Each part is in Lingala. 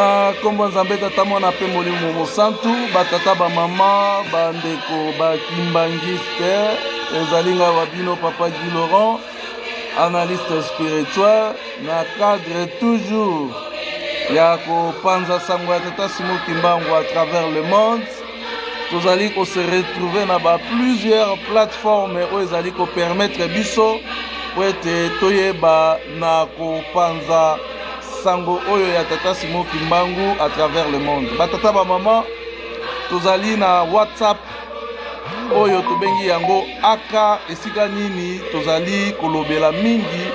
Na nkombo ya Nzambe Tata, Mwana mpe Molimo Mosantu, batata, bamama, bandeko, bakimbangiste, ezali ngai wa bino Papa Guy Laurent, analyste spirituel, na cadre toujours ya kopanza sango ya Tata Simon Kimbangu à travers le monde. Tozali ko se retrouver na ba plusieurs plateformes oyo ezali ko permettre biso po ete toyeba na kopanza sango oyo ya Tata Simon Kimbangu à travers le monde. Batata ba mama, tozali na WhatsApp oyo tobengi yango aka esika nini tozali kolobela mingi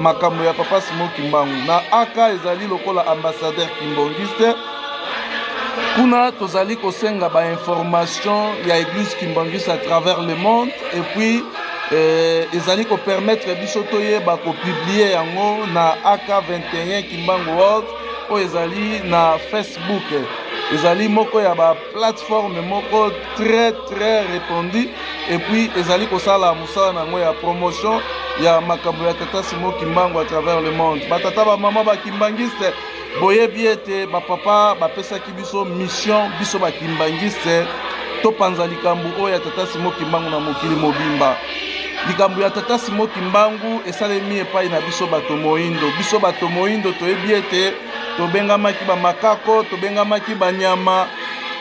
makambo ya Papa Simon Kimbangu. Na aka ezali lokola ambassadeur kimbangiste. Kuna tozali kosenga ba information ya église kimbangiste à travers le monde et puis ezali kopermettre biso toyeba kopublie yango na AK 21 Kimbangu World oyo ezali na Facebook. Ezali moko ya ba plateforme moko très très répandu et puis ezali kosala mosala na yango ya promotion ya makambo ya Tata Simon Kimbangu à travers le monde. Batata ba mama ba kimbangiste, boyebi ete ba papa bapesaki biso mission, biso ba kimbangiste topanza likambo oyo ya Tata Simon Kimbangu na mokili mobimba. Likambo ya Tata Simon Kimbangu esalemi epai na biso bato moindo. Biso bato moindo toyebi ete tobengamaki ba makako, tobengamaki banyama,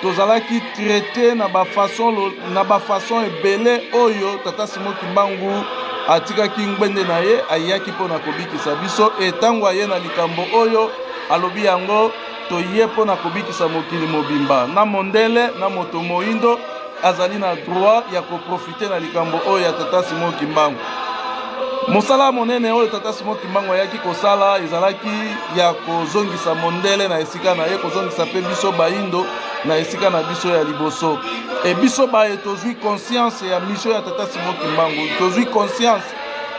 tozalaki traité na ba façon, na ba façon ebele oyo Tata Simon Kimbangu atikaki ngbende na ye, ayaki mpo na kobikisa biso. E ntango aye na likambo oyo alobi yango, toye mpo na kobikisa mokili mobimba, na mondele na moto moindo azali na droit ya koprofite na likambo oyo ya Tata Simon Kimbangu. Mosala monene oyo Tata Simon Kimbangu ayaki kosala ezalaki ya kozongisa mondele na esika na ye, kozongisa mpe biso baindo na esika na biso ya liboso. E biso baye tozwi conscience ya mission ya Tata Simon Kimbangu, tozwi conscience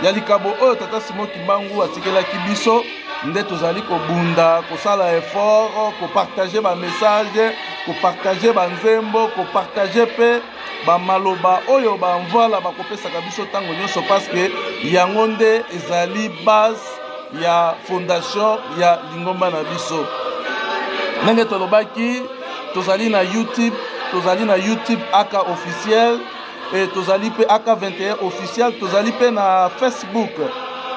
ya likabo oyo Tata Simon Kimbangu atikelaki biso, nde tozali kobunda, kosala effort, kopartage ba message, kopartage ba nzembo, kopartage mpe ba maloba oyo ba mvala bakopesaka biso ntango nyonso, parce que yango nde ezali base ya fondation ya lingomba na biso. Ndenge tolobaki, tozali na YouTube, tozali na YouTube AK officiel, e tozali mpe AK 21 officiel, tozali mpe na Facebook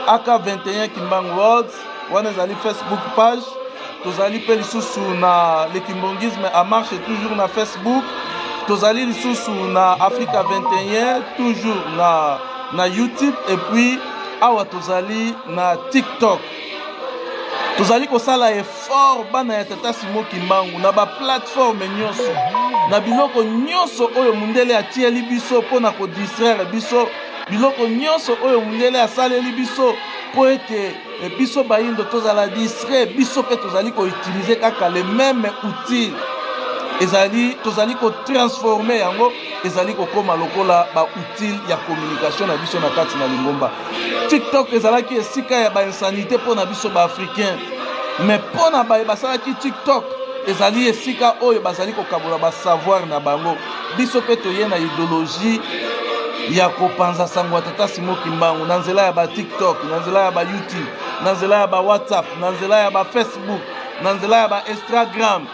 AK 21 Kimbangu World, wana ezali Facebook page. Tozali mpe lisusu na le Kimbanguisme en marche toujours na Facebook. Tozali lisusu na Africa 21 toujours na YouTube, et puis awa tozali na TikTok. Tozali kosala effort bana ya Tata Simon Kimbangu na ba plateforme nyonso, na biloko nyonso oyo mundele atieli biso mpo na kodistraire biso, biloko nyonso oyo mundele asaleli biso mpo ete biso bayindo tozala distrait, biso mpe tozali koutiliser kaka le même outil, ezali tozali kotransformer yango, ezali kokoma lokola ba outil ya communication na biso na kati na lingomba. TikTok ezalaki esika ya ba insanité mpo na biso ba africain, mais mpo na baye basalaki TikTok ezali esika oyo bazali kokabola ba savoir na bango. Biso mpe toye na idéologie ya kopanza sango ya Tata Simon Kimbangu na nzela ya ba TikTok, na nzela ya ba YouTube, na nzela ya ba WhatsApp, na nzela ya ba Facebook, na nzela ya ba Instagram.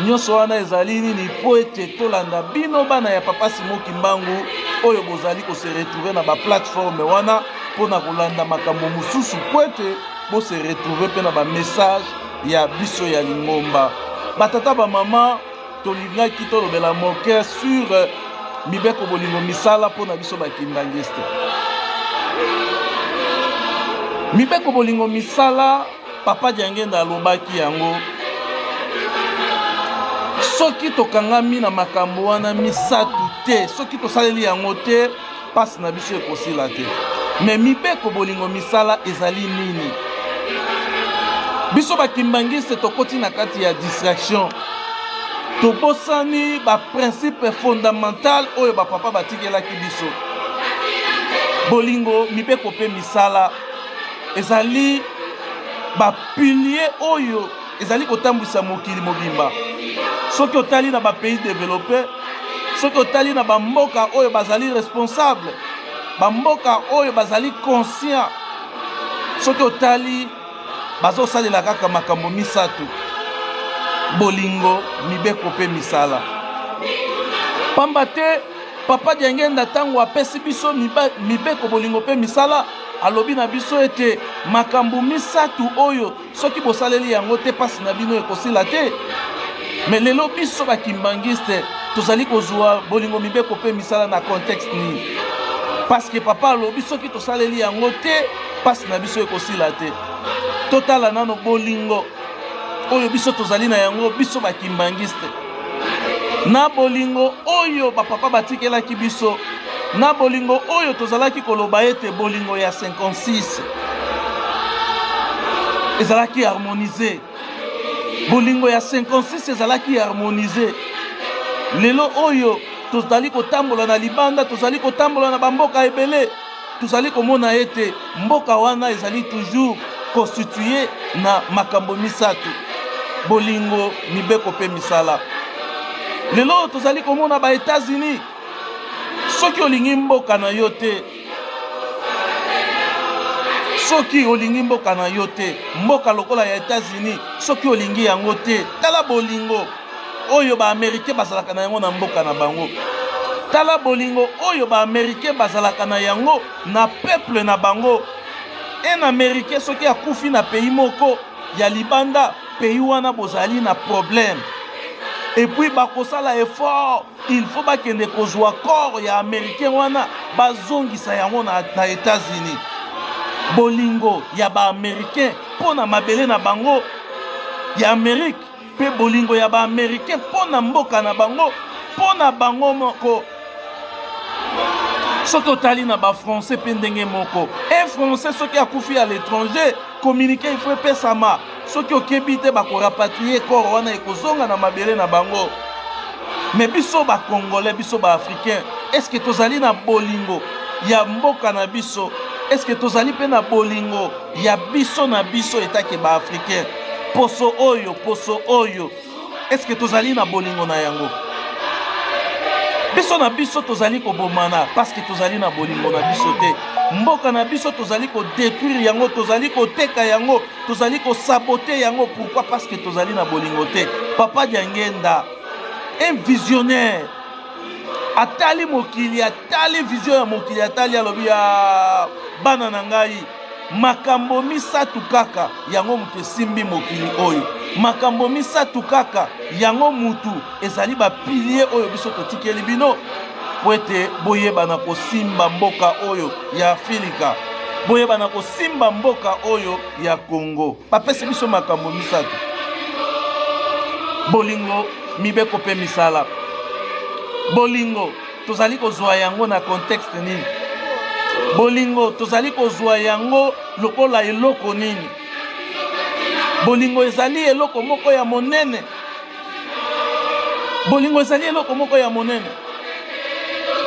Nyonso wana ezali nini? Po ete tolanda bino bana ya Papa Simon Kimbangu oyo bozali ko se retrouver na ba plateforme wana mpo na kolanda makambo mosusu, po ete bo se retrouver mpe na ba message ya biso ya lingomba. Batata ba mama, tolingaki tolobela moke sur mibeko bolingo misala mpo na biso bakimbangiste. Mibeko bolingo misala, Papa Diangenda alobaki yango, soki tokangami na makambo wana misato te, soki tosaleli yango te, pasi na biso ekosila te. Me mibeko bolingo misala ezali nini? Biso bakimbangiste tokoti na kati ya distraction, tobosani ba principe fondamental oyo ba papa batikelaki biso. Bolingo, mibeko mpe misala ezali ba pilier oyo ezali kotambwisa mokili mobimba. Soki otali na ba pays développés, soki otali na ba mboka oyo bazali responsable, ba mboka oyo bazali conscient, soki otali bazosalela kaka makambo misato. Bolingo, mibeko mpe misala. Pamba te Papa Diangenda ntango apesi biso mibeko, bolingo mpe misala, alobi na biso ete makambo misatu oyo soki bosaleli yango te mpasi na bino ekosila te. Me lelo biso bakimbangiste tozali kozwa bolingo, mibeko mpe misala na contexte nini? Parce que papa alobi soki tosaleli yango te mpasi na biso ekosila te. Totala nano bolingo oyo biso tozali na yango, biso bakimbangiste, na bolingo oyo bapapa batikelaki biso, na bolingo oyo tozalaki koloba ete bolingo ya 56 ezalaki harmonise. Bolingo ya 56 ezalaki harmonise. Lelo oyo tozali kotambola na libanda, tozali kotambola na bamboka ebele, tozali komona ete mboka wana ezali toujours constitue na makambo misato: bolingo, mibeko mpe misala. Lelo oyo tozali komona ba Etats-Unis, soki olingi mboka na yo te, soki olingi mboka na yo te, mboka lokola ya Etats-Unis, soki olingi yango te, tala bolingo oyo baamericain bazalaka na yango na mboka na bango, tala bolingo oyo baamericain bazalaka na yango na peuple na bango. Un américain soki akufi na pays moko ya libanda, pays wana bozali na problème, et puis bakosala effort, il faut bakende kozwa corps ya américain wana, bazongisa yango na États-Unis. Bolingo ya baaméricain mpo na mabele na bango ya Amérique, mpe bolingo ya baaméricain mpo na mboka na bango, mpo na bango moko. Soki otali na bafrançais mpe ndenge moko, un français soki akufi à l'étranger, communiqué il faut epesama. Soki okebi te, bakorapatrie corps wana, ekozonga na mabele na bango. Me biso bacongolais, biso baafricain, est-ce tozali na bolingo ya mboka na biso? Est-ce tozali mpe na bolingo ya biso na biso etake baafricain? Poso oyo, poso oyo, est-ce tozali na bolingo na yango? Biso na biso tozali kobomana parce que tozali na bolingo na biso te. Mboka na biso tozali kodétruire yango, tozali koteka yango, tozali kosabote yango. Pourquoi? Parce que tozali na bolingo te. Papa Diangenda, un visionnaire, atali mokili, atali vision ya mokili, atali, alobi ya bana na ngai, makambo misatu kaka yango moto esimbi mokili oyo, makambo misatu kaka yango mutu ezali bapilier oyo biso totikeli bino po ete boyeba na kosimba mboka oyo ya Afrika, boyeba na kosimba mboka oyo ya Congo. Bapesi biso makambo misato: bolingo, mibeko mpe misala. Bolingo tozali kozwa yango na contexte nini? Bolingo tozali kozwa yango lokola eloko nini? Bolingo ezali eloko moko ya monene. Bolingo ezali eloko moko ya monene,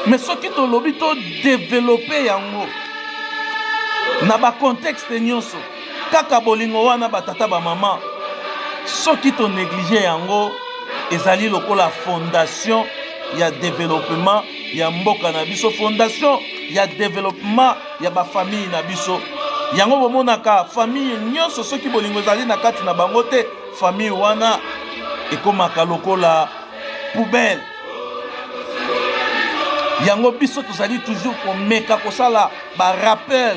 me soki tolobi todévelopper yango na bacontexte nyonso, kaka bolingo wana, batata, bamama, soki tonéglige yango, ezali lokola fondation ya développement ya mboka na biso, fondation ya développement ya bafamille na biso. Yango bomonaka famille nyonso, soki bolingo ezali na kati na bango te, famille wana ekomaka lokola poubelle. Yango biso tozali toujours komeka kosala barappel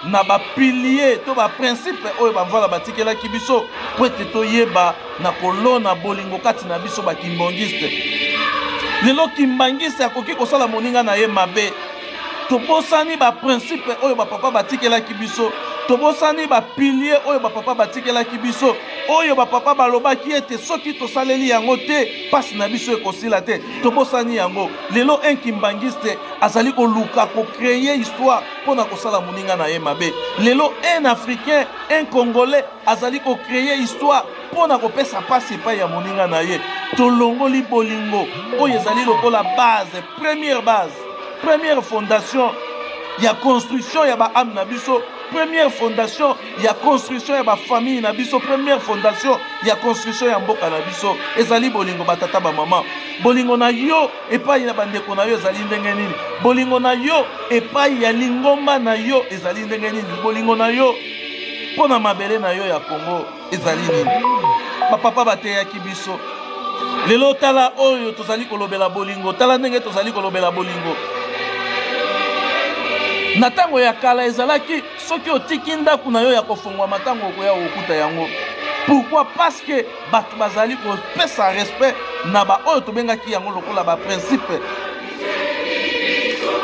na bapilier to baprincipe oyo bamvala batikelaki biso po ete toyeba na kolona bolingo kati na biso bakimbangiste. Lelo kimbangiste akoki kosala moninga na ye mabe. Tobosani baprincipe oyo bapapa batikelaki biso, tobosani bapilier oyo bapapa batikelaki biso, oyo bapapa balobaki ete soki tosaleli yango te, mpasi na biso ekosila te. Tobosani yango. Lelo un kimbangiste azali koluka kocréer histoire mpo na kosala moninga na ye mabe. Lelo un africain, un congolais azali kocréer histoire mpo na kopesa mpasi epai ya moninga na ye. Tolongoli bolingo oyo ezali lokola base, première base, première fondation ya construction ya baâme na biso, première fondation ya construction ya bafamille na biso, première fondation ya construction ya mboka na biso ezali bolingo. Batata, bamama, bolingo na yo epai ya bandeko na yo ezali ndenge nini? Bolingo na yo epai ya lingomba na yo ezali ndenge nini? Bolingo na yo mpo na mabele na yo ya Congo ezali nini? Bapapa bateyaki biso. Lelo tala oyo tozali kolobela bolingo, tala ndenge tozali kolobela bolingo. Na ntango ya kala ezalaki soki otiki ndako na yo ya kofongwama ntango okoya okokuta yango. Pourquoi? Parce que bato bazali kopesa respect na baoyo tobengaki yango lokola baprincipe.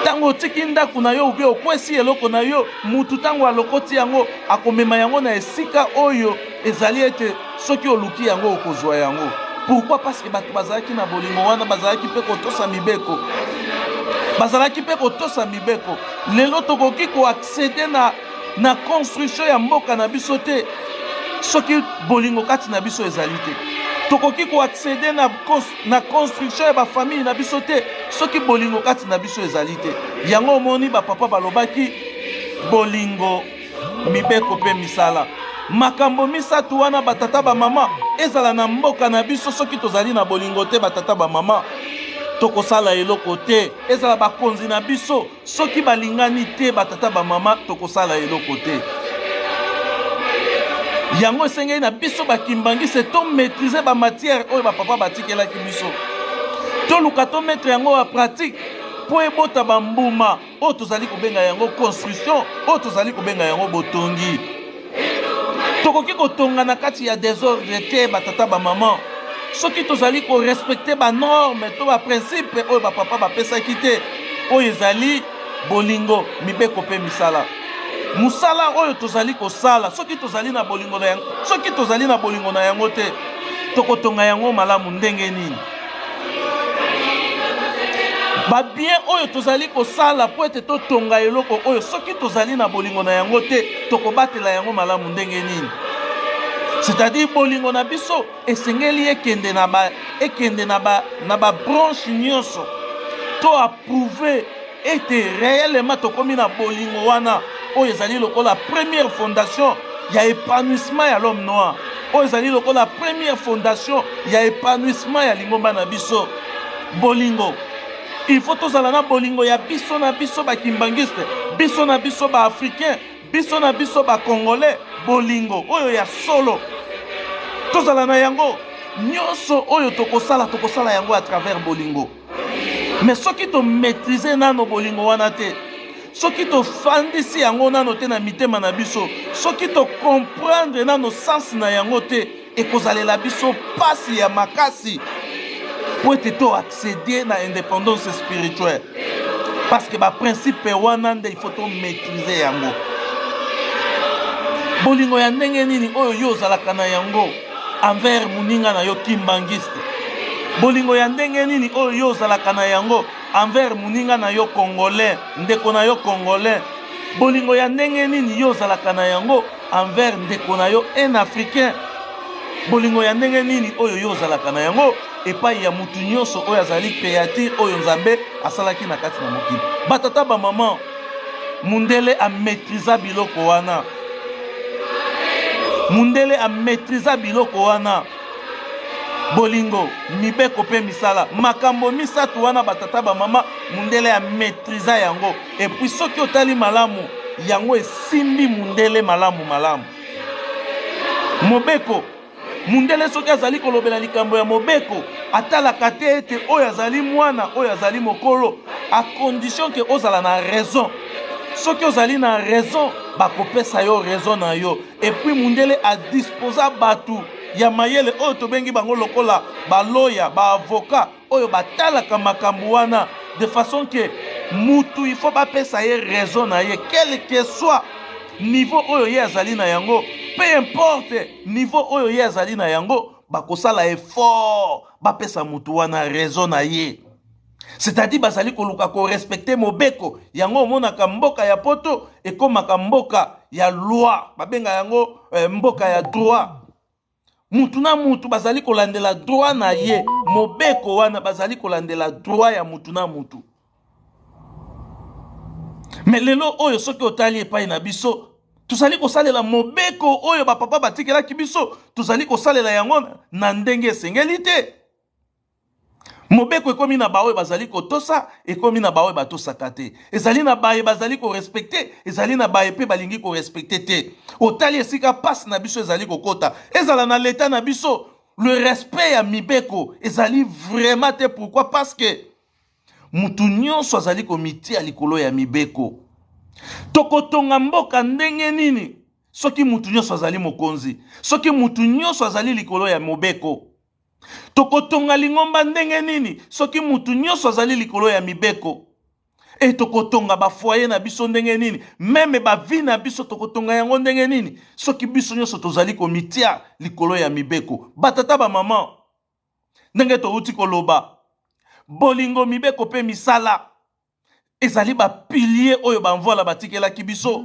Ntango otiki ndako na yo ubie okwesi eloko na yo, mutu ntango alokoti yango akomema yango na esika oyo ezali ete soki oluki yango okozwa yango. Pourquoi? Parce que bato bazalaki na bolingo wana, bazalaki mpe kotosa mibeko, bazalaki mpe kotosa mibeko. Lelo tokoki koaccede na, na construction ya mboka na biso te soki bolingo kati na biso ezali te. Tokoki koaccede na, na construction ya bafamille na biso te soki bolingo kati na biso ezali te. Yango omoni bapapa balobaki bolingo, mibeko mpe misala. Makambo misato wana batata bamama, ezala na mboka na biso, soki tozali na bolingo te batata bamama, tokosala eloko te. Ezala bakonzi na biso, soki balingani te batata bamama, tokosala eloko te. Yango esengeli na biso bakimbangiste to maîtriser ba matière oyo bapapa batikelaki biso, toluka to mettre yango en pratique mpo ebota bambuma oyo tozali kobenga yango construction, oyo tozali kobenga yango botongi. Tokoki kotonga na kati ya desordre te batata bamama, soki tozali korespecte banorme to baprincipe oyo bapapa bapesaki te, oyo ezali bolingo, mibeko mpe misala. Mosala oyo tozali kosala, soki tozali na bolingo na yango, soki tozali na bolingo na yango te, tokotonga yango malamu ndenge nini? Babien oyo tozali kosala mpo ete totonga eloko oyo, soki tozali na bolingo na yango te, tokobatela yango malamu ndenge nini? C'est-à-dire bolingo na biso esengeli ekende na ba, ekende na ba, na ba branche nyonso, to approuver ete réellement tokomi na bolingo wana oyo ezali lokola première fondation ya épanouissement ya l'homme noir, oyo ezali lokola première fondation ya épanouissement ya lingomba na biso. Bolingo, il faut tozala na bolingo ya biso na biso bakimbangiste, biso na biso baafricain, biso na biso bacongolais. Bolingo oyo ya solo tozala na yango. Nyonso oyo tokosala, tokosala yango à travers bolingo. Mais soki to maîtriser nano bolingo wana te, soki tofandisi yango nano te na mitema na biso, soki to comprendre nano sens na yango te, ekozalela biso pasi ya makasi po ete to accéder na indépendance spirituelle. Parce que ba principe wana nde il faut to maîtriser yango. Bolingo ya ndenge nini oyo yo ozalaka na yango envers moninga na yo kimbangiste? Bolingo ya ndenge nini oyo yo ozalaka na yango envers moninga na yo congolais, ndeko na yo congolais? Bolingo ya ndenge nini yo ozalaka na yango envers ndeko na yo un africain? Bolingo ya ndenge nini oyo yo ozalaka na yango epai ya mutu nyonso oyo azali créature oyo Nzambe asalaki na kati na mokili? Batata bamama, mundele amaîtrisa biloko wana, mundele amaîtrisa biloko wana. Bolingo, mibeko mpe misala, makambo misato wana batata bamama, mundele amaîtrisa yango. Et puis soki otali malamu, yango esimbi mundele malamu malamu. Mobeko, mundele soki azali kolobela likambo ya mobeko, atalaka te ete oyo azali mwana, oyo azali mokolo, à condition ke ozala na raison. Soki ozali na raison, bakopesa yo raison na yo. Et puis mundele adisposa bato ya mayele oyo tobengi bango lokola baloya, baavocat oyo batalaka makambo wana de façon que mutu il faut bapesa ye raison na ye, quel que soit niveau oyo ye azali na yango, peu importe niveau oyo ye azali na yango, bakosala effort bapesa mutu wana raison na ye. C'est-à-dire bazali koluka korespecte mobeko. Yango omonaka mboka ya poto ekomaka mboka ya loi, babenga yango mboka ya droit. Mutu na mutu bazali kolandela droit na ye, mobeko wana bazali kolandela droit ya mutu na mutu. Mais lelo oyo soki otali epai na biso, tozali kosalela mobeko oyo bapapa batikelaki biso, tozali kosalela yango na ndenge esengeli te. Mobeko ekomi na baoyo bazali kotosa, ekomi na baoyo batosaka te. Ezali na baye bazali korespecte, ezali na baye mpe balingi korespecte te. Otali esika mpasi na biso ezali kokota, ezala na leta na biso, le respect ya mibeko ezali vraiment te. Pourquoi? Parce que mutu nyonso azali komitia likolo ya mibeko. Tokotonga mboka ndenge nini soki mutu nyonso azali mokonzi, soki mutu nyonso azali likolo ya mobeko? Tokotonga lingomba ndenge nini soki mutu nyonso azali likolo ya mibeko? E tokotonga bafoye na biso ndenge nini? Meme bavi na biso tokotonga yango ndenge nini soki biso nyonso tozali komitia likolo ya mibeko? Batata, bamama, ndenge touti koloba, bolingo, mibeko mpe misala ezali bapilier oyo bamvola batikelaki biso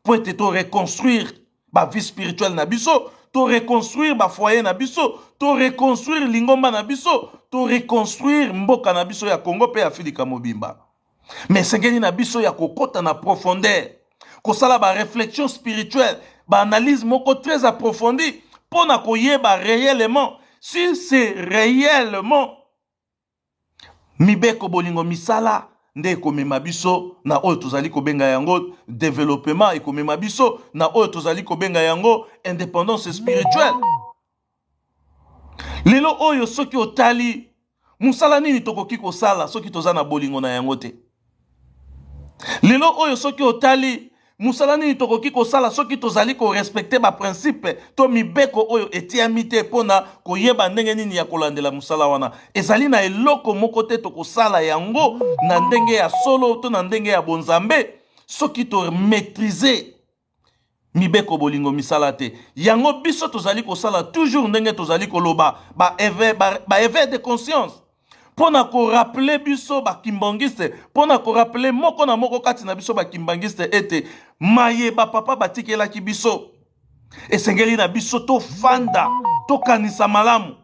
mpo ete to reconstruire bavie spirituelle na biso, to reconstruire bafoyer na biso, to reconstruire lingomba na biso, to reconstruire mboka na biso ya Congo mpe Afilika mobimba. Mais esengeli na biso ya kokɔta na profondeur, kosala baréflexion spirituelle, baanalyse moko très approfondie mpo na koyeba réellement si c'est réellement mibeko, bolingo, misala nde ekomema biso na oyo tozali kobenga yango développement, ekomema biso na oyo tozali kobenga yango indépendance spirituelle. Lelo oyo, soki otali, mosala nini tokoki kosala soki toza na bolingo na yango te? Lelo oyo, soki otali, mosala nini tokoki kosala soki tozali korespecte baprincipe to mibeko oyo etiami te mpona koyeba ndenge nini ya kolandela mosala wana? Ezali na eloko moko te tokosala yango na ndenge ya solo to na ndenge ya bonzambe soki tomaîtrise mibeko, bolingo, misala te. Yango biso tozali kosala toujours, ndenge tozali koloba, baéveil ba, ba de conscience mpo na korappeler biso bakimbangiste, mpo na korappeler moko na moko kati na biso bakimbangiste ete maye bapapa batikelaki biso, esengeli na biso tofanda, tokanisa malamu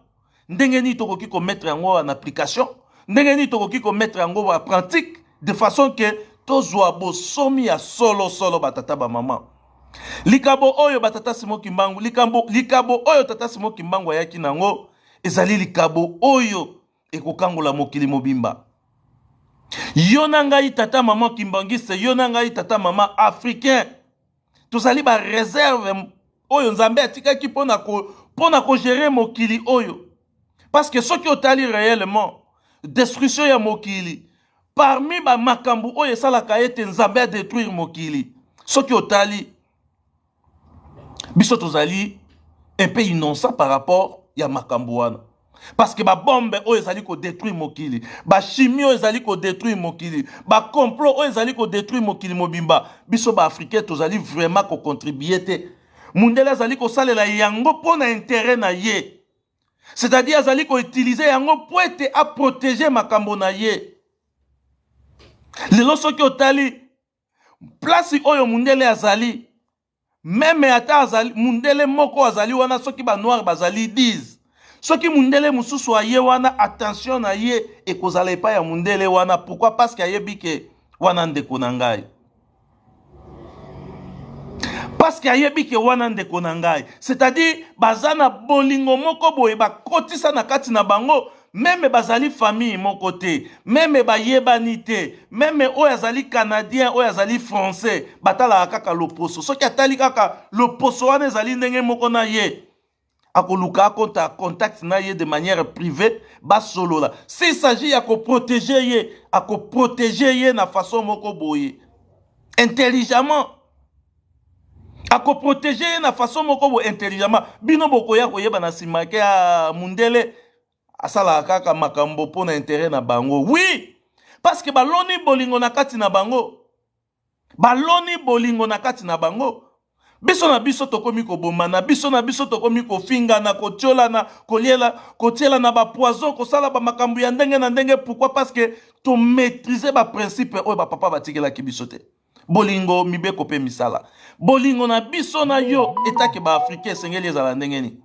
ndenge nini tokoki komettre yango en application, ndenge nini tokoki komettre yango en pratique, de façon ke tozwa bosomi ya solosolo. Batata, bamama, likabo oyo batata Simo Kimbangu, likabo oyo tata Simo Kimbangu ayaki nango ezali likabo oyo ekokangola mokili mobimba. Yo na ngai, tata, mama kimbangiste, yo na ngai, tata, mama africain, tozali baréserve oyo Nzambe atikaki mpona kogérer mokili oyo. Parce que soki otali réellement destruction ya mokili, parmi bamakambo oyo esalaka ete Nzambe adétruire mokili, soki otali, biso tozali un peu innocent par rapport ya makambo wana, parce que babombe oyo ezali kodétruire mokili, bachimie oyo ezali kodétruire mokili, bacomplot oyo ezali kodétruire mokili mobimba, biso baafricain tozali vraiment kocontribue te. Mundele azali kosalela yango mpo na intérêt na ye, c'est-à-dire azali koutiliser yango mpo ete aprotéger makambo na ye. Lelo, soki otali place oyo mundele azali, même ata azali mundele moko azali wana, soki banoir bazali 10, soki mundele mosusu aye wana, attention na ye ekozala epai ya mundele wana. Pourquoi? Parce que ayebi ke wana ndeko na ngai, parce que ayebi ke wana ndeko na ngai. C'est-à-dire baza na bolingo moko boye bakotisa na kati na bango, même bazali famille moko te, même bayebani te, même oyo azali Canadien, oyo azali Français, batalaka kaka loposo. Soki atali kaka loposo wana ezali ndenge moko na ye, akoluka akota contact na ye de manière privée, basolola. S'il s'agit ya koprotéger ye, akoprotéger ye na façon moko boye intelligemment, akoprotéger ye na façon moko boye intelligemment. Bino bokoya koyeba na nsima ke ya mundele asalaka kaka makambo mpo na intérêt na bango. Oui, parce que baloni bolingo na kati na bango, baloni bolingo na kati na bango. Biso na biso tokomi kobomana, biso na biso tokomi kofingana, kotiolana, koliela, kotielana bapoison, kosala bamakambo ya ndenge na ndenge. Pourquoi? Parce que tomaîtrise baprincipe oyo bapapa batikelaki biso te: bolingo, mibeko mpe misala. Bolingo na biso na yo etake baafricain esengeli ezala ndenge nini?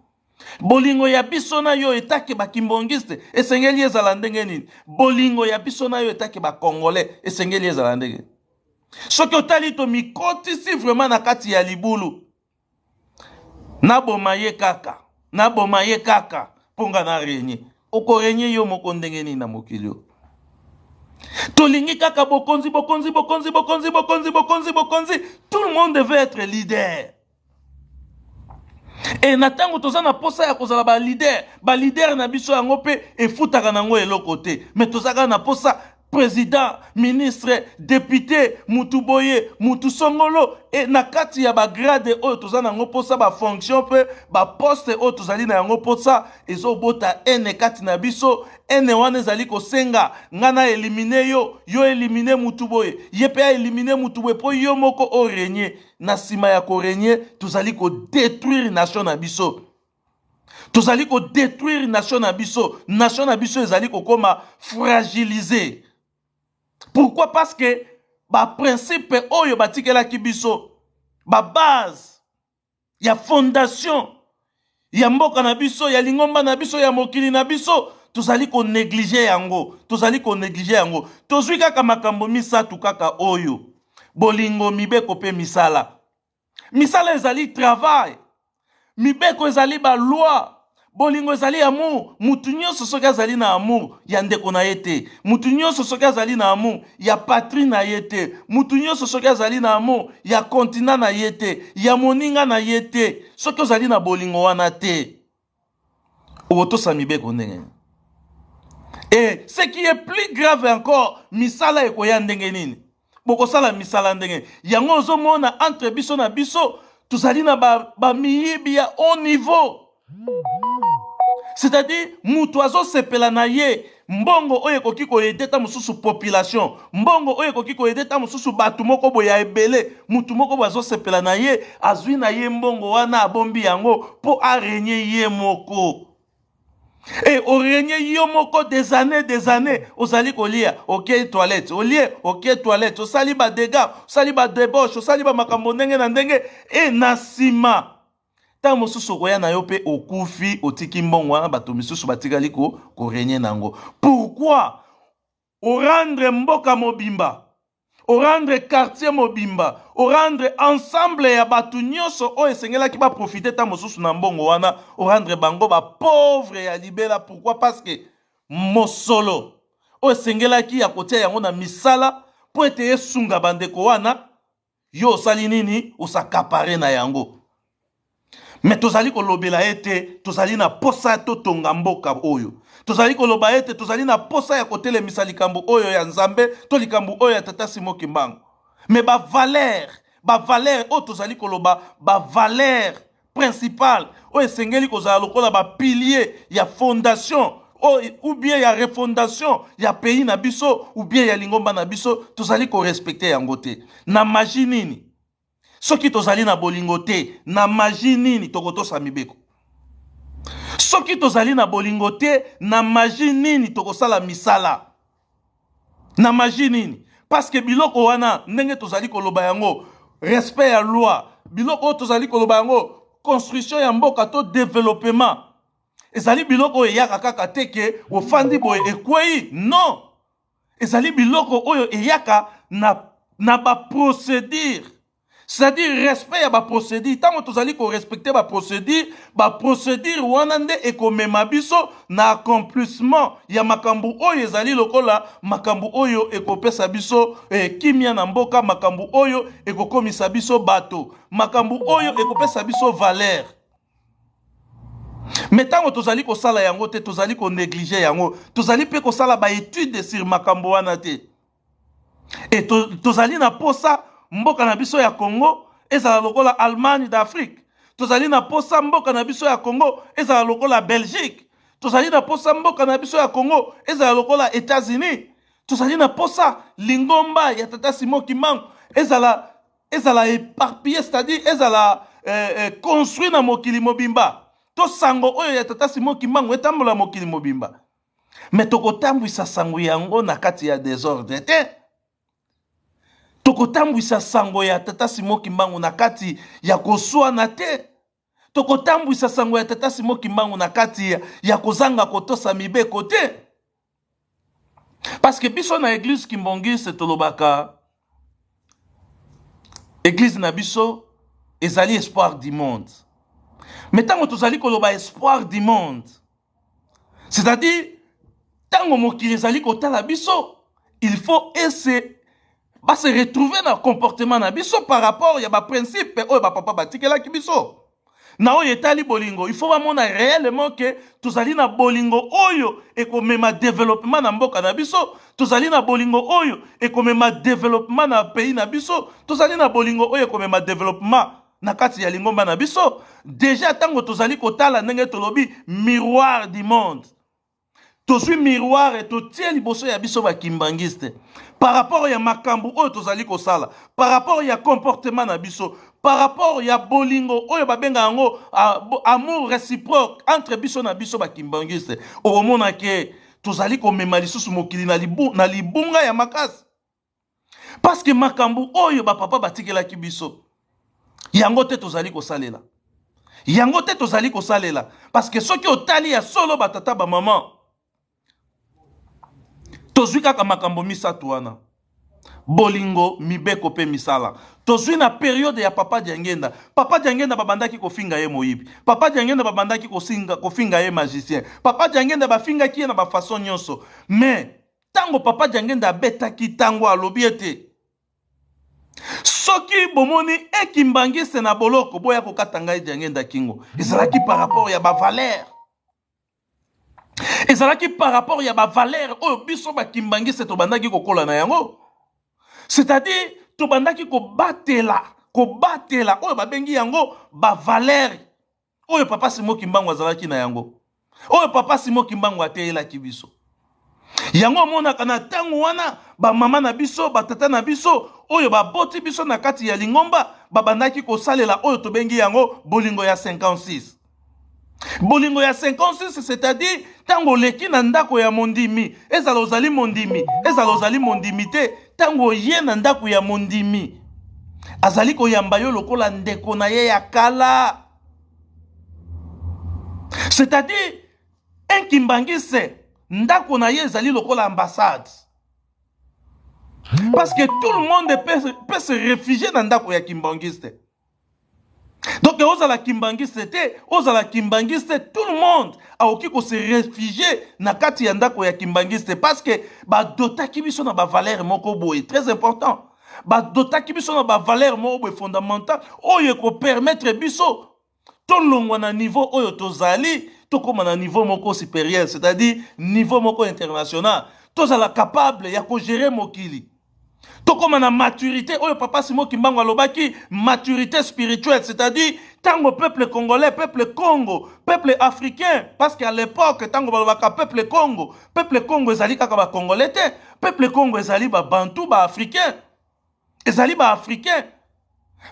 Bolingo ya biso na yo etake bakimbangiste esengeli ezala ndenge nini? Bolingo ya biso na yo etake bacongolais esengeli ezala ndenge nini? Soki otali, tomikotisi vraiment na kati ya libulu. Naboma ye kaka, naboma ye kaka mpo nga na régner. Okorenye yo moko ndenge nini na mokili oyo? Tolingi kaka bokonzi, bokonzi, bokonzi, bokonzi, bokonzi, bokonzi, bokonzi. Tout le monde veut être leader. E na ntango toza na posa ya kozala balider, balider na biso yango mpe efutaka nango eloko te, me toza kaka na posa président, ministre, député, mutu boye, mutu songolo. E na kati ya bagrade oyo toza na yango mposa, bafonction mpe baposte oyo tozali na yango mposa, ezobota ene kati na biso. Ene wana ezali kosenga nga na elimine yo, yo elimine mutu boye, ye mpe aelimine mutu boye, mpo yo moko orenye. Na nsima ya korenye, tozali kodetruire nation na biso, tozali kodetruire nation na biso. Nation na biso ezali kokoma fragilise. Pourquoi? Parce que baprincipe oyo batikelaki biso, babase ya fondation ya mboka na biso, ya lingomba na biso, ya mokili na biso, tozali koneglige yango, tozali koneglige yango. Tozwi kaka makambo misato kaka oyo: bolingo, mibeko mpe misala. Misala ezali travail, mibeko ezali baloi, bolingo ezali amour. Mutu nyonso soki azali na amour ya ndeko na ye te, mutu nyonso soki azali na amour ya patrie na ye te, mutu nyonso soki azali na amour ya continent na ye te, ya moninga na ye te, soki ozali na bolingo wana te, okotosa mibeko ndenge nini? Et ce qui est plus grave encore, misala ekoya ndenge nini? Bokosala misala ndenge yango? Ozomona entre biso na biso tozali na bamiyibi ba ya haut niveau, c'est-à-dire mutu azosepela na ye mbongo oyo ekoki koyede ta mosusu population, mbongo oyo ekoki koyede ta mosusu bato moko boye ya ebele. Mutu moko boye azosepela na ye, azwi na ye mbongo wana, abombi yango mpo arenye ye moko. E orenye yo moko des années, des années, ozali kolia, okei toilette, olie, okei toilette, osali badega, osali badebauche, osali bamakambo ndenge na ndenge. E na nsima, ntango mosusu okoya na yo mpe okufi, otiki mbongo wana, bato misusu batikali korenye na yango. Pourquoi orendre mboka mobimba, orendre quartier mobimba, orendre ensemble ya bato nyonso oyo esengelaki baprofite ntango mosusu na mbongo wana, orendre bango bapauvre ya libela? Pourquoi? Parce que mosolo oyo esengelaki ya kotia yango na misala mpo ete esunga bandeko wana, yo osali nini? Osakapare na yango. Me tozali kolobela ete tozali na posa totonga mboka oyo, tozali koloba ete tozali na posa ya kotelemisa likambo oyo ya Nzambe to likambo oyo ya Tata Simo Kimbangu. Me bavaleur, bavaleur oyo tozali koloba, bavaleur principale oyo esengeli kozala lokola bapilier ya fondation ou bien ya refondation ya pays na biso ou bien ya lingomba na biso, tozali korespecte yango te. Na magie nini? Soki tozali na bolingo te, na magie nini tokotosa mibeko? Soki tozali na bolingo te, na magie nini tokosala misala? Na magie nini? Parce que biloko wana, ndenge tozali koloba yango, respect ya loi, biloko oyo tozali koloba yango, construction ya mboka to développement, ezali biloko oyo eyaka kaka te ke ofandi boye ekwei. Non, ezali biloko oyo eyaka na baprocédure, c'est-à-dire respect ya baprocédure. Ntango tozali korespecte baprocédure, baprocédure wana nde ekomema biso na accomplissement ya makambo oyo ezali lokola makambo oyo ekopesa biso kimia na mboka, makambo oyo ekokomisa biso bato, makambo oyo ekopesa biso valeur. Me ntango tozali kosala yango te, tozali konéglige yango, tozali mpe kosala baétude sur makambo wana te. E tozali na posa mboka na biso ya Congo ezala lokola Allemagne d'Afrique, tozali na posa mboka na biso ya Congo ezala lokola Belgique, tozali na posa mboka na biso ya Congo ezala lokola États-Unis, tozali na posa lingomba ya Tata Simon Kimbangu ezala éparpillé, c'est-à-dire ezala construit na mokili mobimba, to sango oyo ya Tata Simon Kimbangu etambola mokili mobimba. Me tokotambwisa sango yango na kati ya désordre te, tokotambwisa sango ya Tata Simon Kimbangu na kati ya koswana te, tokotambwisa sango ya Tata Simon Kimbangu na kati ya kozanga kotosa mibeko te. Parce que biso na église kimbongiste tolobaka église na biso ezali espoir du monde. Mais ntango tozali koloba espoir du monde, C'est-à-dire ntango mokili ezali kotala biso, il faut ese ba se retrouver na comportement na biso par rapport ya baprincipe oyo bapapa batikelaki biso. Na oyo etali bolingo, il faut bamona réellement ke tozali na bolingo oyo ekomema développement na mboka na biso, tozali na bolingo oyo ekomema développement na pays na biso, tozali na bolingo oyo ekomema développement na kati ya lingomba na biso. Deja ntango tozali kotala ndenge tolobi miroir du monde, tozwi miroir totie liboso ya biso bakimbangiste par rapport ya makambo oyo tozali kosala, par rapport ya comportement na biso, par rapport ya bolingo oyo babenga yango amour réciproque entre biso na biso bakimbangiste, okomona ke tozali komema lisusu mokili na libunga ya makasi, parce que makambo oyo bapapa batikelaki biso, yango te tozali kosalela, yango te tozali kosalela. Parce que soki otali ya solo, batata, bamama, tozwi kaka makambo misato wana: bolingo, mibeko mpe misala. Tozwi na période ya Papa Diangenda. Papa Diangenda, babandaki kofinga ye moyibi. Papa Diangenda, babandaki kofinga ye magicien. Papa Diangenda, bafingaki ye na bafaçon nyonso. Mais ntango Papa Diangenda abetaki, ntango alobi ete soki bomoni ekimbangise na boloko, boya kokata ngai Diangenda kingo, ezalaki par rapport ya bavaleur, ezalaki par rapport ya bavaleur oyo biso bakimbangise tobandaki kokola na yango. C'est-à-dire tobandaki kobatela oyo babengi yango bavaleur oyo Papa Simo Kimbangu azalaki na yango, oyo Papa Simo Kimbangu ateyelaki biso yango. Omonaka na ntango wana, bamama na biso, batata na biso oyo baboti biso na kati ya lingomba, babandaki kosalela oyo tobengi yango bolingo ya 56. Bolingo ya 56, c'est-à-dire ntango oleki na ndako ya mondimi, ezala ozali mondimi, ezala ozali mondimi te, ntango oye na ndako ya mondimi, azali koyamba yo lokola ndeko na ye ya kala. C'est-à-dire un kimbangiste, ndako na ye ezali lokola ambassade, parce que tout le monde peut se réfugier na ndako ya kimbangiste. Donc ozala kimbangiste te, ozala kimbangiste, tout le monde akoki kose réfugier na kati ya ndako ya kimbangiste, parce que badotaki biso na bavaleur moko boye très important, badotaki biso na bavaleur moko boye fondamental oyo ekopermettre biso tolongwa na niveau oyo tozali, tokóma na niveau moko supérieur, c'est-à-dire niveau moko international, tozala capable ya kogérer mokili, tokóma na maturité oyo Papa Simo Kimbangu alobaki, maturité spirituelle. C'est-à-dire ntango peuple congolais, peuple Congo, peuple africain, parce qu'à l'époque ntango balobaka peuple Congo, peuple Congo ezali kaka bacongolais te. Peuple Congo ezali babantu, baafricain, ezali baafricain.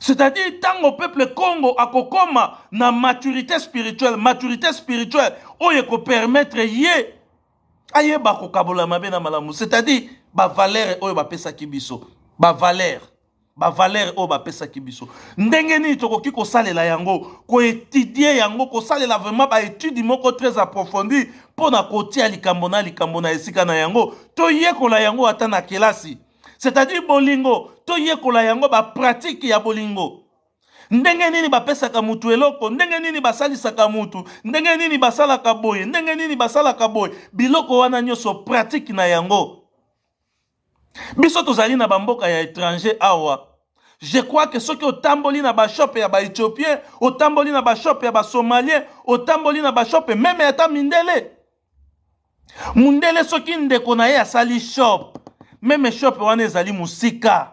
C'est-à-dire ntango peuple Congo akokóma na maturité spirituelle, maturité spirituelle oyo ekopermettre ye ayeba kokabola mabe na malamu, c'est-à-dire bavaleur oyo bapesaki biso, bavaleur oyo bapesaki biso, ndenge nini tokoki kosalela yango, koétudier yango, kosalela vraiment baétude moko très approfondi mpo na kotia likambo na likambo na esika na yango. Toyekola yango ata na kelasi. C'est-à-dire bolingo, toyekola yango, bapratique ya bolingo, ndenge nini bapesaka mutu eloko, ndenge nini basalisaka mutu, ndenge nini basalaka boye, ndenge nini basalaka boye, biloko wana nyonso, pratique na yango. Biso tozali na bamboka ya étranger awa. Je crois que soki otamboli na bashop ya baéthiopien, otamboli na bashop ya basomalien, otamboli na bashop même ata mindele, mundele soki ndeko na ye asali shop, même shop wana ezali mosika,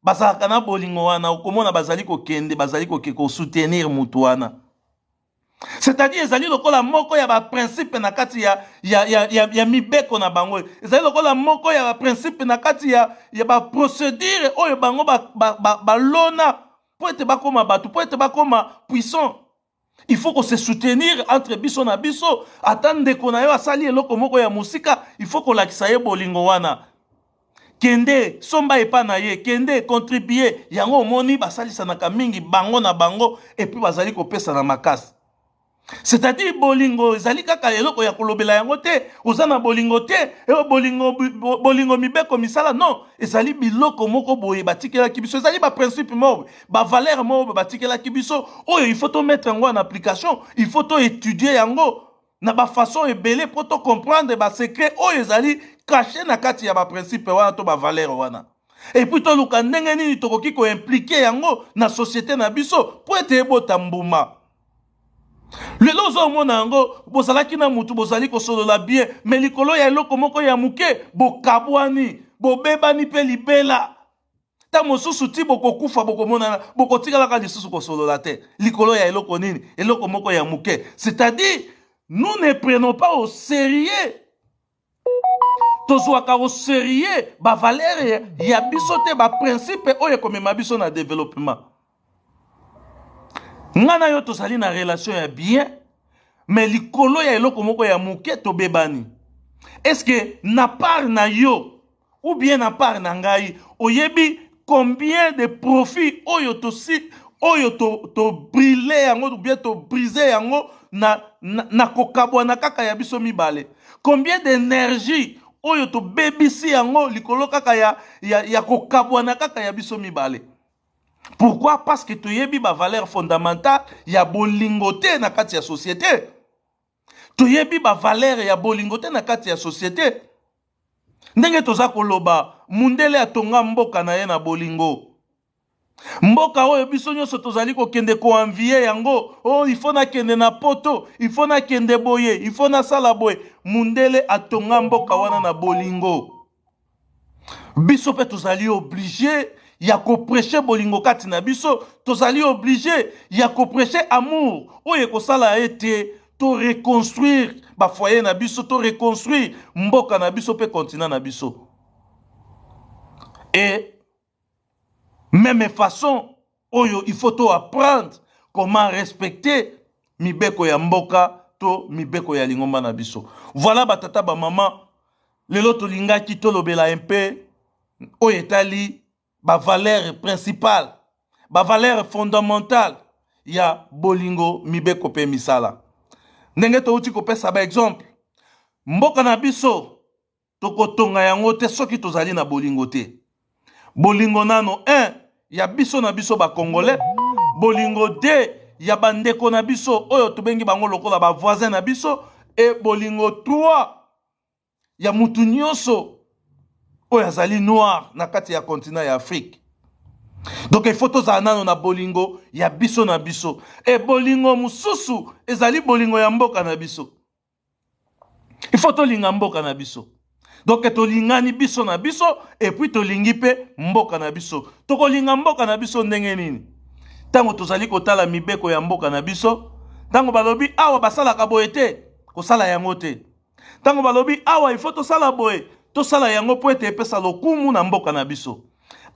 bazalaka na bolingo wana. Okomona bazali kokende, bazali koke kosoutenir mutu wana. C'est-à-dire ezali lokola moko ya baprincipe na kati ya mibeko na bango, ezali lokola moko ya baprincipe na kati ya baprocédure oyo bango balona ba, ba, ba mpo ete bakóma bato, mpo ete bakóma puissant. Il faut kose soutenir entre biso na biso. Ata ndeko na yo asali eloko moko ya mosika, il faut kolakisa ye bolingo wana: kende somba epa na ye, kende contribue. Yango omoni basalisanaka mingi bango na bango, et puis bazali kopesana makasi. C'est-à-dire bolingo ezali kaka eloko ya kolobela yango te, oza na bolingo te, bolingo, bolingo, mibeko, misala. Non, ezali biloko moko boye batikelaki biso, ezali baprincipe moko, bavaleur moko boye batikelaki biso, oyo il faut tomettre yango en application, il faut toétudier yango. na bafaçon ebele mpo tocomprendre basecret oyo ezali cache na kati ya baprincipe wana to bavaleur wana. Epuis toluka ndenge nini tokoki koimplike yango na société na biso mpo ete ebota mbuma. Lelo ozomona yango, bozalaki na mutu, bozali kosolola bien, me likolo ya eloko moko ya moke bokabwani, bobebani mpe libela. Ntango mosusu ti bokokufa, bokomonana, bokotikalaka lisusu kosolola te likolo ya eloko nini, eloko moko ya moke. C'est-à-dire nous ne prenons pas au sérieux, tozwaka au sérieux bavaleur ya biso te, baprincipe oyo ekomema biso na développement. Nga na yo tozali na relation ya bien, mais likolo ya eloko moko ya moke tobebani. Est-ce que na part na yo ou bien na part na ngai, oyebi combien de profit oyo tosi oyo to, to brûler yango ou bien to briser yango na, na, na kokabwana kaka ya biso mibale? Combien d'énergie oyo tobebisi yango likolo kaka ya, ya, ya kokabwana kaka ya biso mibale? Pourquoi? Parce que toyebi ba valeur fondamentale ya bolingo te na kati ya société. Toyebi ba valeur ya bolingo te na kati ya société. Ndenge toza koloba, mundele atonga mboka na ye na bolingo. Mboka oyo biso nyonso tozali kokende koenvie yango. Oh, il faut nakende na poto, il faut nakende boye, il faut nasala boye. Mundele atonga mboka wana na bolingo. Biso mpe tozali oblige ya koprêche bolingo kati na biso, tozali oblige ya koprêche amour oyo ekosala ete to reconstruire ba foyer na biso, to reconstruire mboka na biso mpe continent na biso. Et même façon oyo il faut to apprendre comment respecter mibeko ya mboka to mibeko ya lingomba na biso. Voilà batata ba mama, lelo tolingaki tolobela un peu oyo etali ba valeur principale, ba valeur fondamentale ya bolingo, mibeko pe misala. Ndenge touti kopesa ba exemple, mboka na biso tokotonga yango te soki tozali na bolingo te. Bolingo nano 1 ya biso na biso ba Congolais, bolingo 2 ya bandeko na biso oyo tobengi bango lokola ba voisin na biso, e bolingo 3 ya mutu nyonso oyo azali noir na kati ya continent ya Afrique. Donc il faut tozala nano na bolingo ya biso na biso. E bolingo mosusu ezali bolingo ya mboka na biso. Il faut tolinga mboka na biso. Donc tolingani biso na biso et puis tolingi pe mboka na biso. Tokolinga mboka na biso ndenge nini? Tango tozali kotala mibeko ya mboka na biso, tango balobi awa basalaka boye te, kosala yango te. Tango balobi awa il faut tosala boye, tosala yango po ete epesa lokumu na mboka na biso.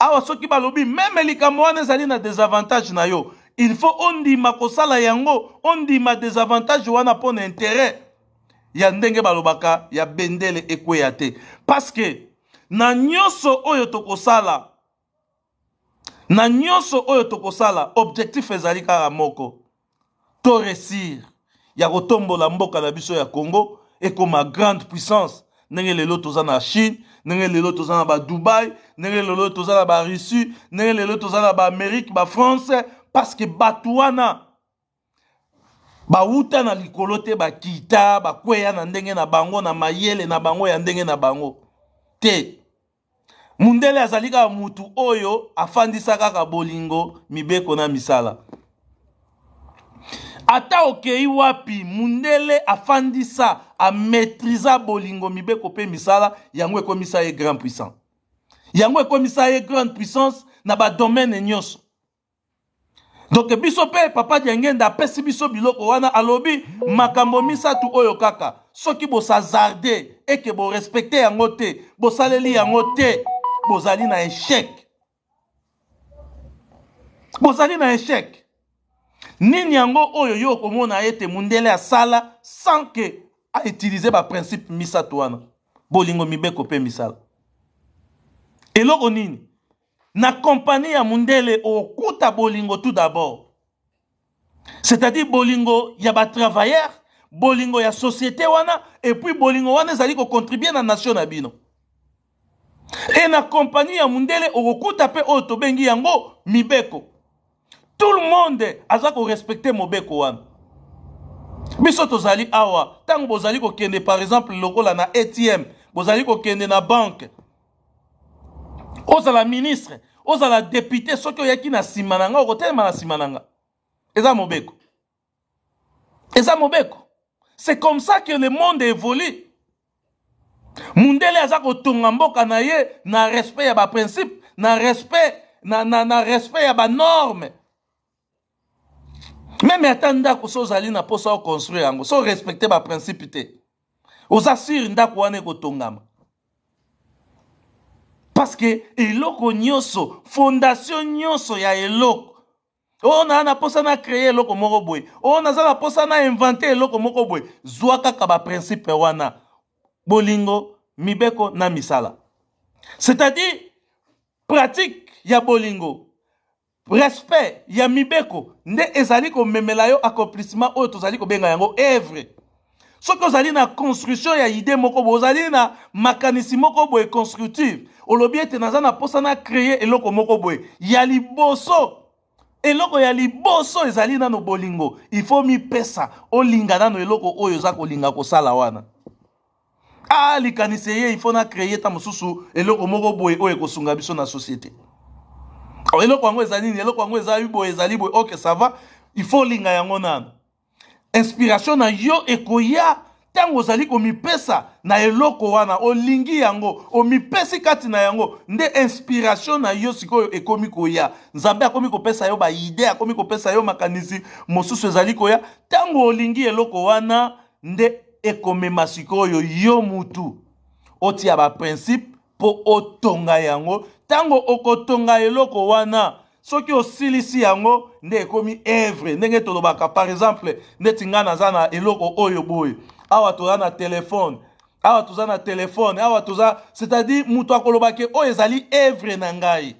Awa soki balobi meme likambo wana ezali na désavantage na yo, il faut ondima kosala yango, ondima désavantage wana po na intérêt ya ndenge balobaka ya bendele ekweya te. Parce que na nyonso oyo tokosala, na nyonso oyo tokosala, objectif ezali kaka moko, to réussir ya kotombola mboka na biso ya Congo ekoma grande puissance. Ndenge lelo toza na Chine, ndenge lelo toza na ba Dubaï, ndenge lelo toza na ba Russie, ndenge lelo toza na ba Amérique, ba France, parce que bato wana bawuta na likolo te, bakita, bakweya na ndenge na bango, na mayele na bango ya ndenge na bango te. Mundele azali kaka mutu oyo afandisa kaka bolingo, mibeko na misala. Ata okei wapi, mundele afandisa, amaîtrisa bolingo, mibeko pe misala, yango ekomisa ye grand puissant. Yango ekomisa ye grande puissance na ba domaine nyonso. Donc biso pe papa Diangenda apesi biso biloko wana, alobi makambo misato oyo kaka soki bosazarde eke borespecte yango te, bosaleli yango te, bozali na échec. Bozali na échec. Nini yango oyo yo okomona ete mundele asala sans que a utiliser ba principe misato wana, bolingo, mibeko pe misala? Eloko nini? Na compagnie ya mundele okuta bolingo tout d'abord, c'est-à-dire bolingo ya ba travailleurs, bolingo ya société wana, et puis bolingo wana ezali ko contribuer na nation na bino. Et na compagnie ya mundele okokuta pe oyo tobengi yango mibeko. Tout le monde aza ko respecter mobeko wana. Biso tozali awa, ntango bozali kokende par exemple lokola na ATM, bozali kokende na banque, ozala ministre, ozala député, soki oyaki na nsima na nga, okotelema na nsima na nga. Eza mobeko, eza mobeko. C'est comme ça que le monde évolue. Mundele aza kotonga mboka na ye na respect ya baprincipe, na respect na respect ya banorme. Meme ata ndako, so ozali na mposa oconstruire yango, so respecte baprincipe te, oza sur ndako wana ekotongama? Parce que eloko nyonso, fondation nyonso ya eloko oyo naa na mposa na créer eloko moko boye, oyo naza na mposa na inventer eloko moko boye, zwa kaka baprincipe wana: bolingo, mibeko na misala. C'est-à-dire pratique ya bolingo, respect ya mibeko nde ezali komemela yo accomplissement oyo tozali kobenga yango œuvre. Soki ozali na construction ya idée moko boye, ozali na makanisi moko boye constructive, olobi ete naza na mposa na créer eloko moko boye, ya liboso, eloko ya liboso ezali nano bolingo. Il faut mipesa, olinga nano eloko oyo oza kolinga kosala wana. Ah, likanisi eye, il faut na créer ta mosusu eloko moko boye oyo ekosunga biso na société. Oh, eloko yango ezali nini? Eloko yango ezali boye, ezali boye. Ok, ça va. Il faut olinga yango nano. Inspiration na yo ekoya ntango ozali komipesa na eloko wana. Olingi yango, omipesi kati na yango, nde inspiration na yo sikoyo ekomi koya. Nzambe akomi kopesa yo baidées, akomi kopesa yo makanisi mosusu ezali koya ntango olingi eloko wana. Nde ekomema sikoyo yo mutu otia baprincipe mpo otonga yango. Ntango okotonga eloko wana, soki osilisi yango, nde ekomi œuvre. Ndenge tolobaka, par exemple, neti ngai naza na eloko oyo boye awa, toza na telefone awa, toza na telefone awa, toza, c'est-à-dire moto akoloba ke oyo ezali œuvre na ngai,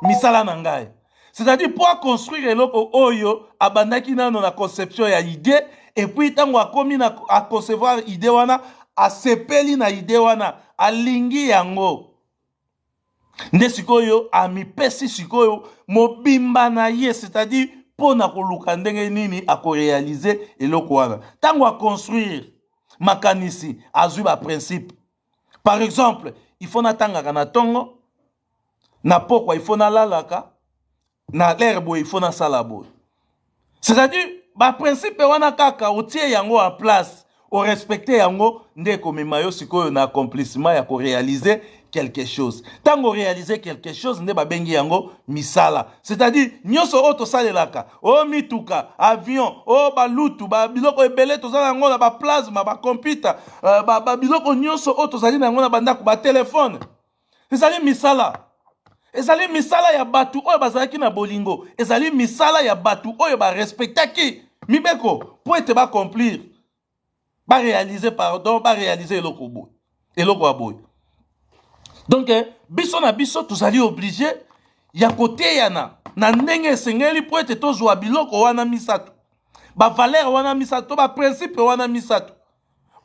misala na ngai. C'est-à-dire mpo aconstruire eloko oyo, abandaki nano na conception ya idée, et puis ntango akomi na aconcevoir idée wana, asepeli na idée wana, alingi yango, nde sikoyo amipesi sikoyo mobimba na ye, c'est-à-dire mpo na koluka ndenge nini akoréaliser eloko wana. Ntango aconstruire makanisi, azwi baprincipe. Par exemple, il faut natangaka na ntongo, na pokwa il faut nalalaka na l'heure boye, il faut nasala boye. C'est-à-dire baprincipe wana kaka otie yango en place, orespecte yango, nde ekomema yo sikoyo na accomplissement ya koréaliser quelque chose. Ntango oréaliser quelque chose, nde babengi yango misala. C'est-à-dire nyonso oyo tosalelaka, oyo mituka, avion, oyo balutu, babiloko ebele toza na yango na baplasma, bacomputer, babiloko nyonso oyo tozali na yango na bandako, batelefone, ezali misala. Ezali misala ya bato oyo bazalaki na bolingo, ezali misala ya bato oyo barespectaki mibeko mpo ete baaccomplir, baréaliser, pardon, baréaliser eloko boye, eloko ya boye. Donc biso na biso tozali obligé ya koteyana na ndenge esengeli mpo ete tozwa biloko wana misato, bavaleur wana misato to baprincipe wana misato: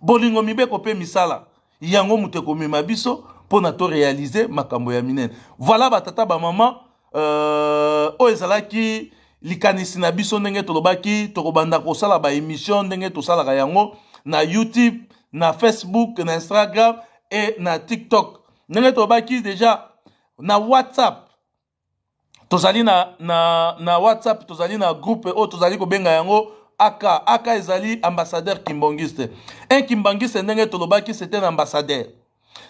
bolingo, mibeko mpe misala. Yango moto ekomema biso mpo na toréaliser makambo ya minene. Voilà, batata, bamama, oyo ezalaki likanisi na biso. Ndenge tolobaki, tokobanda kosala baémission ndenge tosalaka yango na YouTube, na Facebook, na Instagram e na TikTok. Ndenge tolobaki déjà, na WhatsApp tozali na WhatsApp, tozali na groupe oyo tozali kobenga yango Aka. Aka ezali ambassadeur kimbangiste. Un kimbangiste, ndenge tolobaki, c'est un ambassadeur.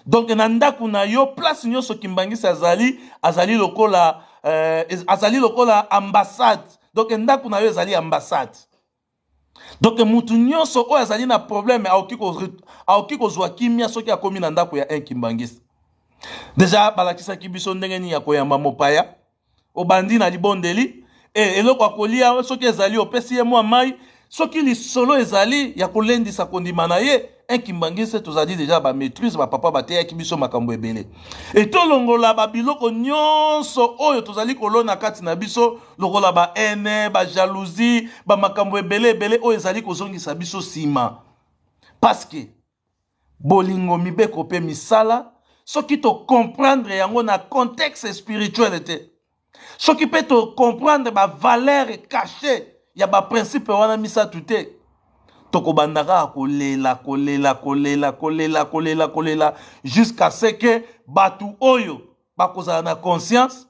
Donc na ndako na yo, place nyonso kimbangiste azali, azali lokola ambassade. Donc ndako na yo ezali ambassade. Donc mutu nyonso oyo azali na problème akoki kozwa kimia soki akomi na ndako ya un kimbangiste. Déjà balakisaki biso ndenge nini ya koyamba mopaya. Obandi na libondeli e, eloko ya kolia soki ezali, opesi ye mwa mai, soki lisolo ezali ya kolendisa kondima na ye. Un kimbangiste, tozali déjà bamaîtrise, bapapa bateyaki biso makambo ebele. E tolongola babiloko nyonso oyo tozali kolona kati na biso, lokola bahaine, bajalousie, bamakambo ebele ebele oyo ezali kozongisa biso nsima. Parce que bolingo, mibeko mpe misala, soki tocomprendre yango na contexte spirituel te, soki mpe tocomprendre bavaleur caché ya baprincipe wana misato te. Tokobanda kaka kolela, kolela, kolela, kolela, kolela, kolela jusqu'à ce que bato oyo bakozala na conscience,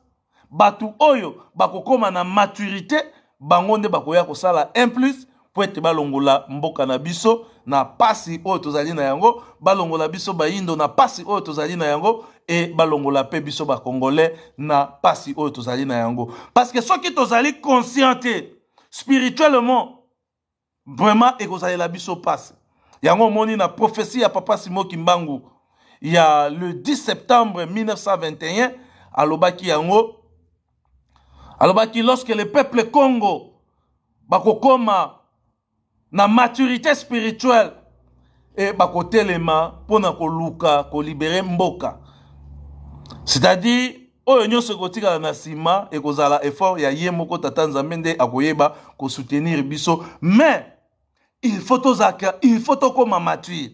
bato oyo bakokoma na maturité, bango nde bakoya kosala un plus mpo ete balongola mboka na biso na pasi oyo tozali na yango, balongola biso bayindo na pasi oyo tozali na yango, e balongola mpe biso bacongolais na pasi oyo tozali na yango. Parce que soki tozali conscient te spirituellement, vraiment ekozalela biso pasi. Yango omoni na prophétie ya papa Simon Kimbangu ya le 10 septembre 1921, alobaki yango, alobaki lorsque le peuple Congo bakokoma na maturité spirituelle e bakotelema mpona koluka kolibere mboka, c'est-à-dire oyo nyonso ekotikala na nsima ekozala effort ya ye moko tata Nzambe nde akoyeba kosoutenir biso. Mais il faut tozalaka, il faut tokóma mature,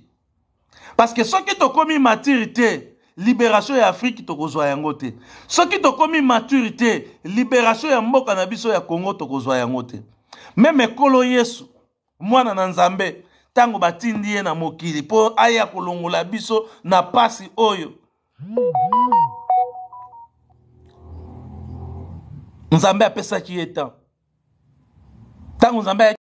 parce que soki tokomi mature te, libération ya Afrique tokozwa yango te. Soki tokomi mature te, libération ya mboka na biso ya Congo tokozwa yango te. Même ekolo Yesu, mwana na Nzambe, ntango batindi ye na mokili mpo aya kolongola biso na pasi oyo, Nzambe apesaki ye temps. Ntango Nzambe